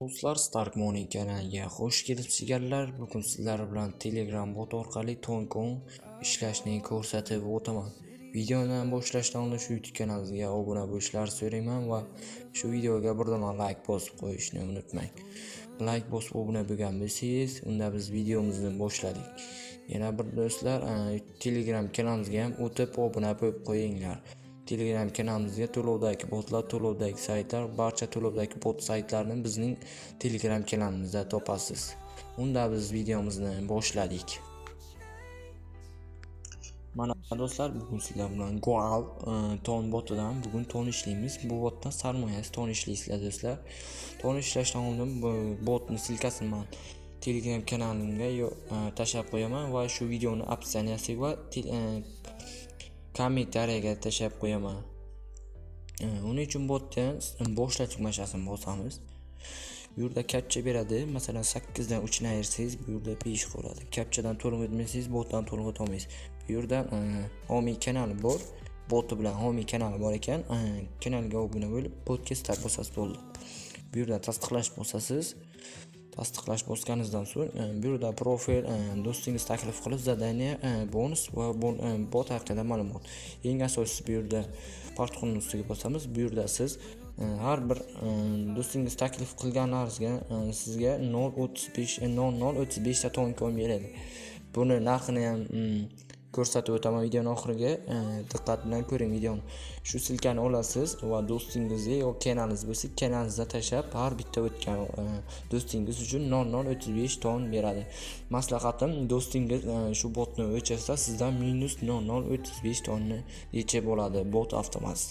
Do'stlar, Stark Money kanaliga xush kelibsizlar. Bugun sizlar bilan Telegram bot orqali Toncoin ishlashni ko'rsatib o'taman. Videoni boshlashdan oldin shu YouTube kanalimizga obuna bo'lishlarini so'rayman va shu videoga bir dona like bosib qo'yishni unutmang. Like bosib obuna bo'lgan bo'lsangiz, unda biz videomizni boshladik. Yana bir do'stlar, Telegram kanalimizga ham o'tib obuna bo'lib qo'yinglar. Telegram kanalimizga to'lovdagi botlar, to'lovdagi saytlar, barcha to'lovdagi bot saytlarni bizning Telegram kanalimizda topasiz. Unda biz videomizni boshladik. Mana do'stlar, bugun sizlar bilan Goal Ton botidan bugun ton ishlaymiz. Bu botdan sarmoyasiz ton ishlaysizlar, do'stlar. Ton ishlashdan oldin bu botni ссылка sini man Telegram kanalimga tashlab qo'yaman va shu videoni описания siga va kommentariyaga tashlab qo'yaman. Uning uchun botdan boshlash tugmachasini bosamiz. Bu yerda captcha beradi. Masalan, 8 dan 3 ni ayirsangiz, bu yerda 5 qoladi. Captchadan to'liq o'tmasangiz, botdan to'liq o'tolmaysiz. Bu yerda homiy kanali bor. Boti bilan homiy kanali bor ekan. Kanalga obuna bo'lib, botga start bosasiz, bo'ldi. Bu yerda tasdiqlash bosasiz. Tasdiqlash bosganingizdan so'ng bu yerda profil, do'stingiz taklif qilib, задание, bonus va bot haqida ma'lumot. Eng asosiysi, bu yerda portfolio ustiga bosamiz. Bu yerda siz har bir do'stingiz taklif qilganlaringizga sizga 0.35, 0.035 ta toncoin beradi. Buni narxini ham ko'rsatib o'taman videoni oxiriga. Diqqat bilan ko'ring videoni. Shu ссылка ni olasiz va do'stingizga yo kanalingiz bo'lsa, kanalingizda tashlab, har bitta o'tgan do'stingiz uchun 0.035 ton beradi. Maslahatim, do'stingiz shu botni o'chirsa, sizdan minus 0.035 tonni yechib bo'ladi bot avtomatik.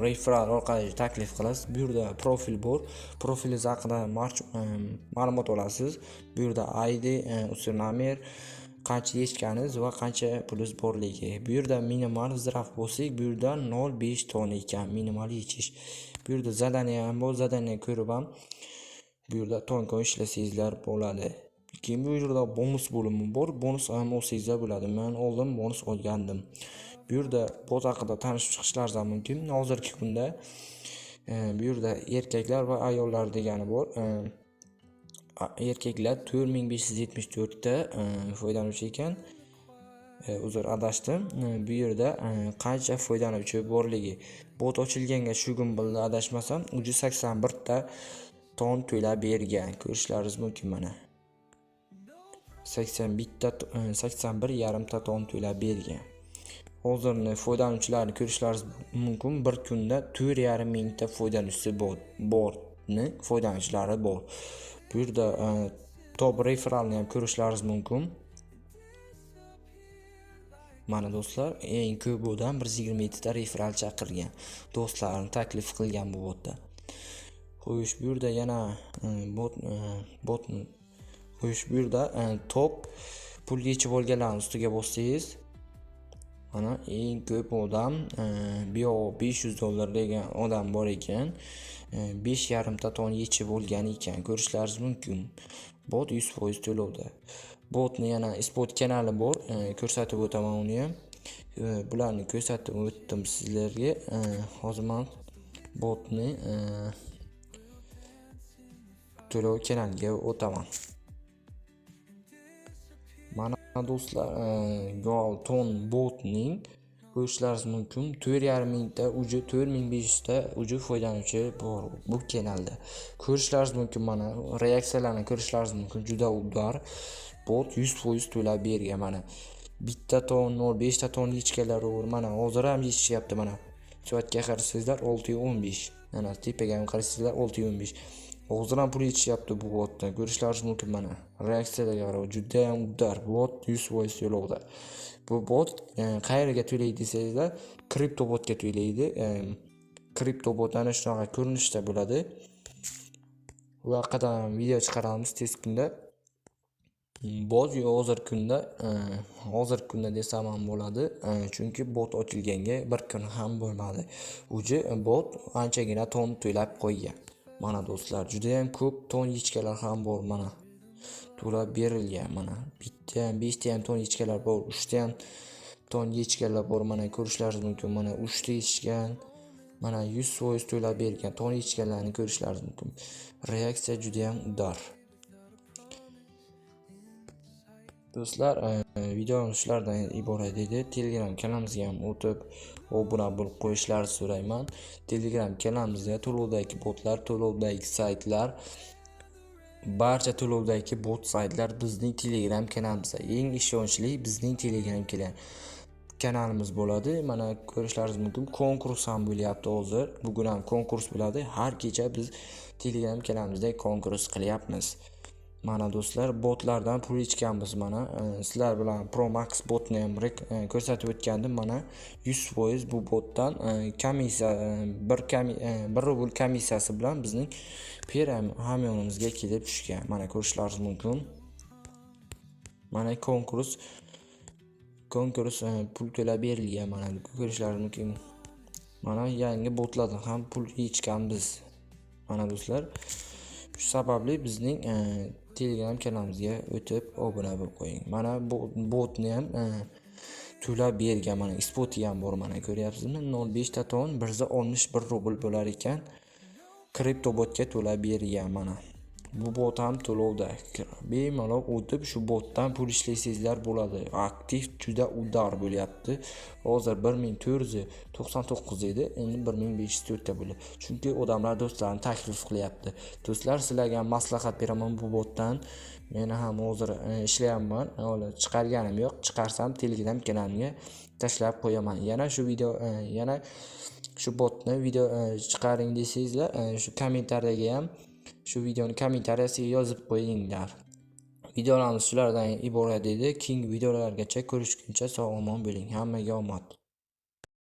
Referral orqali taklif qilasiz. Bu yerda profil bor. Profilingiz haqida ma'lumot olasiz. Bu yerda ID, username, qancha yechganingiz va qancha pulingiz borligi. Bu yerda minimal withdraw bo'lsak, bu yerda 0.5 ton ekan minimal yechish. Bu yerda задание ham bor. Задание ko'rib ham bu yerda tonka ishlasangizlar bo'ladi. Keyin bu yerda bonus bo'limi bor. Bonus ham olsangizlar bo'ladi. Men oldin bonus olgandim. Bu yerda bot haqida tanishib chiqishlaringiz ham mumkin. Hozirgi kunda bu yerda erkaklar va ayollar degani bor. Erkaklar 4574 ta foydalanuvchi ekan. Uzr, adashdim. Bu yerda qancha foydalanuvchi borligi. Bot ochilganga shu kun bildi, adashmasam, 381 ta ton to'lab bergan. Ko'rishlaringiz mumkin mana. 81 ta, 81 yarimta ton to'lab bergan. Hozirni foydalanuvchilarni ko'rishlaringiz mumkin. Bir kunda 4,5 mingta foydalanuvchisi bor, botni foydalanuvchilari bor. Bu yerda top referralni ham ko'rishlaringiz mumkin. Mana do'stlar, eng ko'p odam 127 ta referral chaqirgan. Do'stlarini taklif qilgan bu botda. Xo'sh, bu yerda yana botni. Xo'sh, bu yerda top pul yechib olganlarni ustiga bossangiz, mana eng ko'p odam bu 500 dollar degan odam bor ekan. 5,5 ta ton yechib olgan ekan. Ko'rishlaringiz mumkin. Bot 100% to'lovda. Botni yana isbot kanali bor. Ko'rsatib o'taman uni ham. Bularni ko'rsatib o'tdim sizlarga. Hozir man botni to'lov kanaliga o'taman. Mana do'stlar, Goal Ton botning ko'rishlaringiz mumkin. 4,5 mingta, уже 4500 ta уже foydalanuvchi bor bu kanalda. Ko'rishlaringiz mumkin, mana reaksiyalarni ko'rishlaringiz mumkin. Juda удар. Bot 100% to'lab bergan mana. Bitta ton, 0.5 ta ton yechganlar bor. Mana hozir ham yechishyapti mana. Soatga qarasangizlar, 6:15. Mana tepaga ham qarasangizlar, 6:15. Hozir ham pul yechishyapti bu botdan. Ko'rishlaringiz mumkin mana. Reaksiyalarga qarab, juda ham удар. Bot 100% to'lovda. Bu bot qayerga to'laydi desangizlar, kripto botga to'laydi. Kripto bot ana shunaqa ko'rinishda bo'ladi. Bu haqida ham video chiqaramiz tez kunda. Bot hozirgi kunda desam ham bo'ladi. Chunki bot ochilganga bir kun ham bo'lmadi. Уже bot anchagina ton to'lab qo'ygan. Mana do'stlar, juda ham ko'p ton yechkalar ham bor mana. To'lab berilgan mana. Bitta ham, beshta ham ton yechkalar bor, uchta ham ton yechkalar bor, mana ko'rishlaringiz mumkin. Mana uchta yechgan. Mana 100% to'lab bergan, ton ichganlarni ko'rishlaringiz mumkin. Reaksiya juda ham удар. Do'stlar, videomiz shulardan iborat edi. Telegram kanalimizga ham o'tib obuna bo'lib qo'yishlaringizni so'rayman. Telegram kanalimizda to'lovdagi botlar, to'lovdagi saytlar, barcha to'lovdagi bot saytlar bizning Telegram kanalimizda. Eng ishonchli bizning Telegram kanalimiz bo'ladi. Mana ko'rishlaringiz mumkin. Konkurs ham bo'lyapti hozir. Bugun ham konkurs bo'ladi. Har kecha biz Telegram kanalimizda konkurs qilyapmiz. Mana do'stlar, botlardan pul ichganmiz mana. Sizlar bilan Pro Max botni ham ko'rsatib o'tgandim. Mana 100% bu botdan komissiya 1 rubl komissiyasi bilan bizning Payeer hamyonimizga kelib tushgan. Mana ko'rishlaringiz mumkin. Mana konkurs pul to'lab berilgan, mana ko'rishlaringiz mumkin. Mana yangi botlardan ham pul yechganmiz. Mana do'stlar, shu sababli bizning Telegram kanalimizga o'tib obuna bo'lib qo'ying. Mana bu botni ham to'lab bergan, mana isboti ham bor, mana ko'ryapsizmi? 0.5 ta ton 161 rubl bo'lar ekan. Kripto botga to'lab bergan mana. Bu bot ham to'lovda. Bemalol o'tib shu botdan pul ishlasangizlar bo'ladi. Aktiv juda удар bo'lyapti. Hozir 1499 edi, endi 1504 ta bo'ldi. Chunki odamlar do'stlarini taklif qilyapti. Do'stlar, sizlarga ham maslahat beraman bu botdan. Men ham hozir ishlayapman. Hali chiqarganim yo'q. Chiqarsam Telegram kanalimga tashlab qo'yaman. Yana shu video, yana shu botni video chiqaring desangizlar, shu kommentariyaga ham, shu videoni kommentariyasiga yozib qo'yinglar. Videolarimiz shulardan iborat edi. Keyingi videolargacha ko'rishguncha sog' omon bo'ling. Hammaga omad.